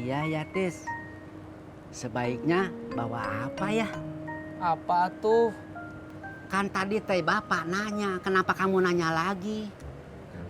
Iya ya Tis. Sebaiknya bawa apa ya? Apa tuh? Kan tadi teh bapak nanya, kenapa kamu nanya lagi?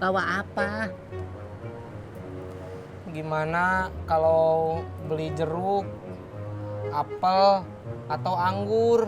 Bawa apa? Gimana kalau beli jeruk, apel, atau anggur?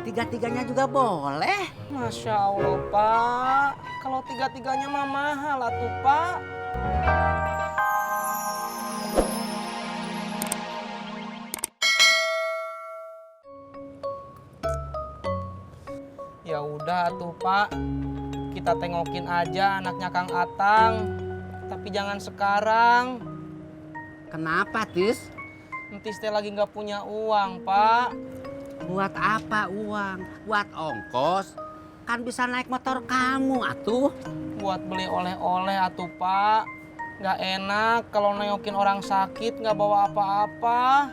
Tiga-tiganya juga boleh. Masya Allah, Pak. Kalau tiga-tiganya mah mahal atuh, Pak. Ya udah atuh, Pak. Kita tengokin aja anaknya Kang Atang. Tapi jangan sekarang. Kenapa Tis? Entis teh lagi nggak punya uang, Pak. Buat apa uang? Buat ongkos? Kan bisa naik motor kamu atuh. Buat beli oleh-oleh atuh, Pak. Nggak enak kalau nengokin orang sakit nggak bawa apa-apa.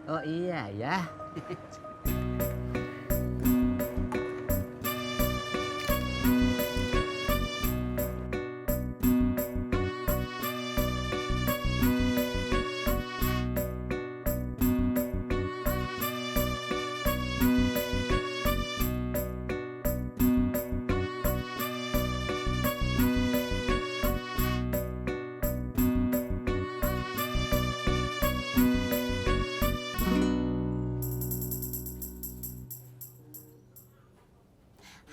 Oh iya ya.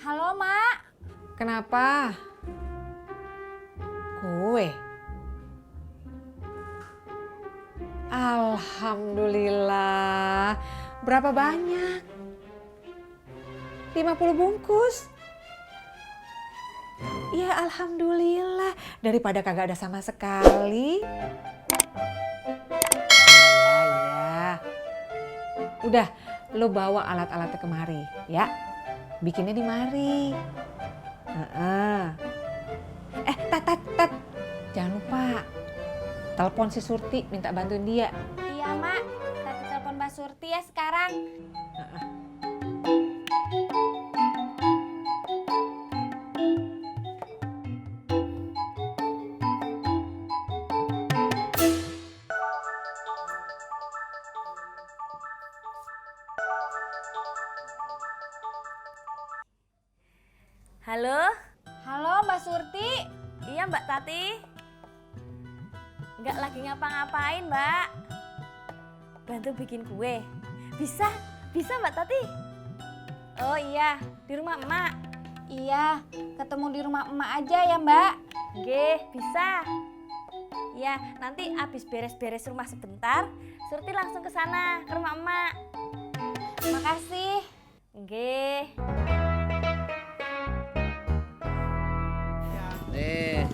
Halo, Mak. Kenapa? Kue? Alhamdulillah. Berapa banyak? 50 bungkus. Iya, alhamdulillah. Daripada kagak ada sama sekali. Iya, iya. Udah, lo bawa alat-alatnya kemari, ya. Bikinnya di mari. Tat. Jangan lupa. Telepon si Surti, minta bantuin dia. Iya, Mak. Tati telepon Mbak Surti ya sekarang. Halo, Halo, Mbak Surti. iya Mbak Tati. Nggak lagi ngapa-ngapain Mbak. Bantu bikin kue. Bisa Mbak Tati. Oh iya, di rumah emak. Iya, ketemu di rumah emak aja ya, Mbak. Nggih, bisa. Ya, nanti abis beres-beres rumah sebentar, Surti langsung ke sana, ke rumah emak. Makasih. Nggih. Nih.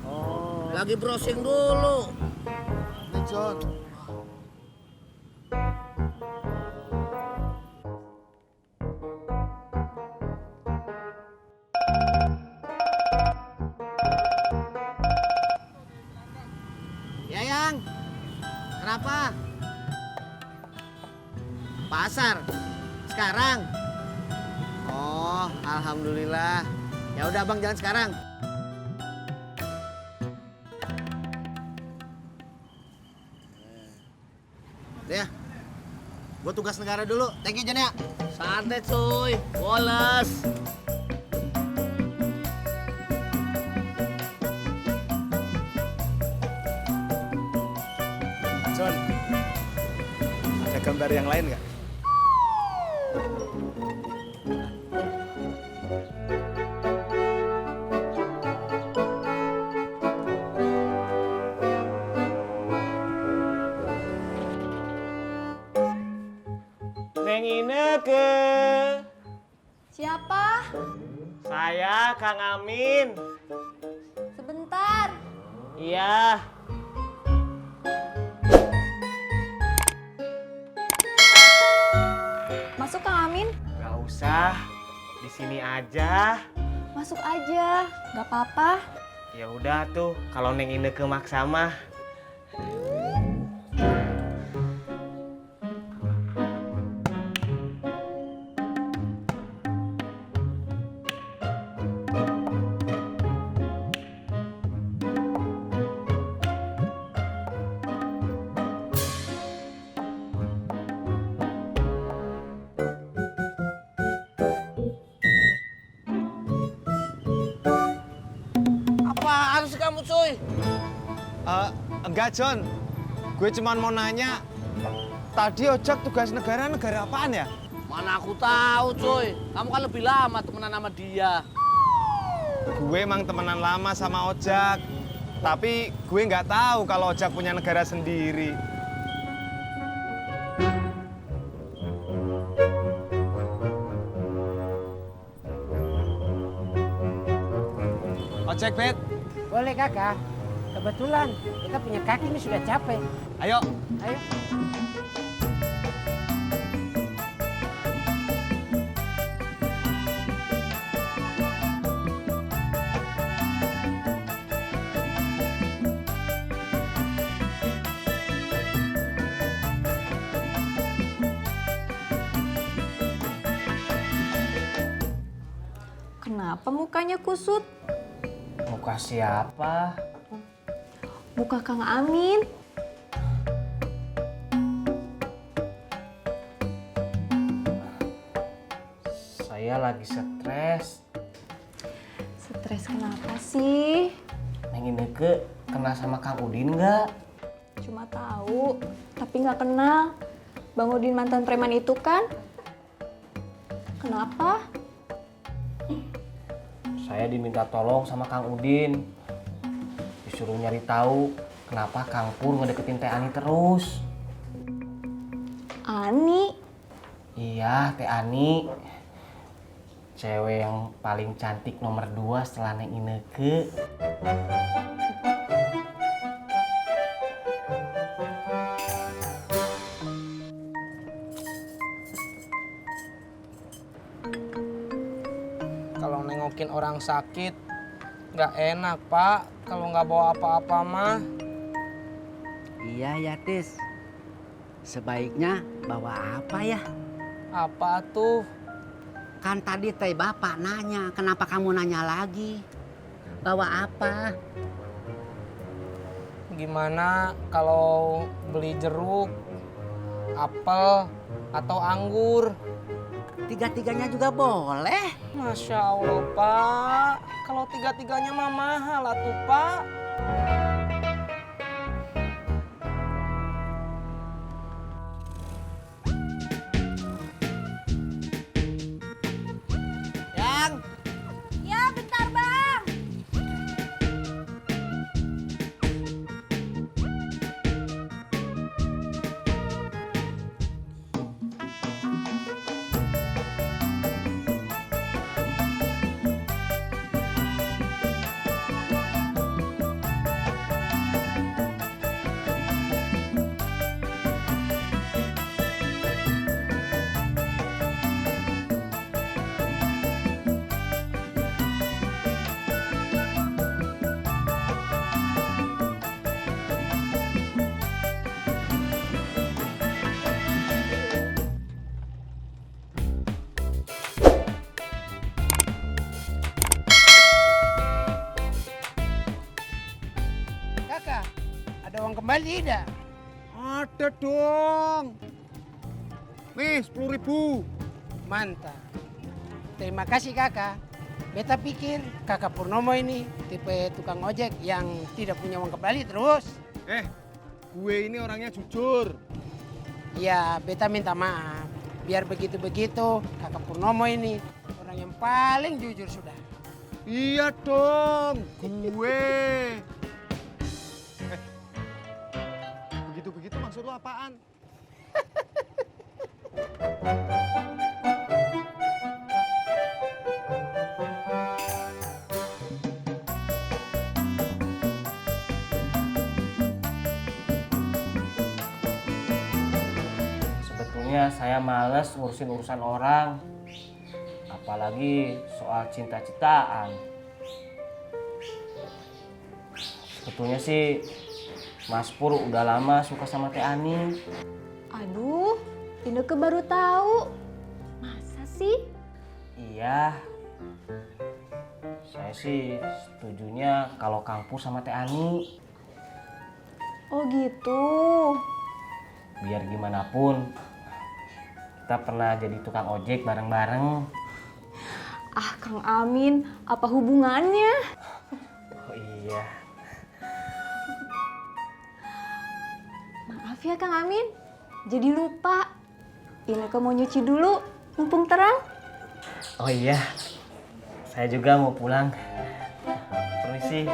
Oh, lagi browsing dulu. Ini John. Ya, Yang. Kenapa? Pasar. Sekarang. Oh, alhamdulillah. Ya udah, Bang, jalan sekarang. Ya. Gue tugas negara dulu. Thank you, Jan ya. Santai, cuy. Woles. John, ada gambar yang lain nggak? Neng Ineke, Siapa? saya Kang Amin. Sebentar. Iya, Masuk, Kang Amin. nggak usah, di sini aja. Masuk aja. Gak apa-apa. Ya udah tuh, kalau Neng Ineke maksa mah. Enggak, John. Gue cuma mau nanya. Tadi ojek tugas negara apaan ya? Mana aku tahu, cuy. Kamu kan lebih lama temenan sama dia. Gue emang temenan lama sama ojek. Tapi gue nggak tahu kalau ojek punya negara sendiri. Ojek, Bet. Boleh kakak. Kebetulan kita punya kaki ini sudah capek. Ayo. Ayo. Kenapa mukanya kusut? Muka siapa? Muka Kang Amin. Saya lagi stres. Stres kenapa sih? Neng Ineke kenal sama Kang Udin nggak? Cuma tahu, tapi nggak kenal. Bang Udin mantan preman itu kan? Kenapa? Saya diminta tolong sama Kang Udin. Disuruh nyari tahu kenapa Kang Pur ngedeketin Teh Ani terus. Ani. Iya, Teh Ani. Cewek yang paling cantik nomor 2 setelah Neng Ineke. Kalau nengokin orang sakit, nggak enak, Pak. Kalau nggak bawa apa-apa mah. Iya ya Tis. Sebaiknya bawa apa ya? Apa tuh? Kan tadi teh bapak nanya, kenapa kamu nanya lagi? Bawa apa? Gimana kalau beli jeruk, apel, atau anggur? Tiga-tiganya juga boleh. Masya Allah, Pak. Kalau tiga-tiganya mah mahal atuh, Pak. Yang, Ya, bentar, Bang. Kakak, ada uang kembali tidak? Ada dong. Nih, 10.000. Mantap. Terima kasih kakak. Beta pikir kakak Purnomo ini tipe tukang ojek yang tidak punya uang kembali terus. Gue ini orangnya jujur. Ya, beta minta maaf. Biar begitu-begitu kakak Purnomo ini orang yang paling jujur sudah. Iya dong, gue. Begitu-begitu maksud lu apaan? Sebetulnya saya males ngurusin urusan orang. Apalagi soal cinta-cintaan. Sebetulnya sih Mas Pur udah lama suka sama Teh Ani. Aduh, Ineke baru tahu. Masa sih? Iya. Saya sih setujunya kalau Kang Pur sama Teh Ani. Oh gitu. Biar gimana pun kita pernah jadi tukang ojek bareng-bareng. Ah, Kang Amin, apa hubungannya? Oh iya. ya Kang Amin, jadi lupa. Ineke mau nyuci dulu, mumpung terang. Oh iya, saya juga mau pulang. Permisi.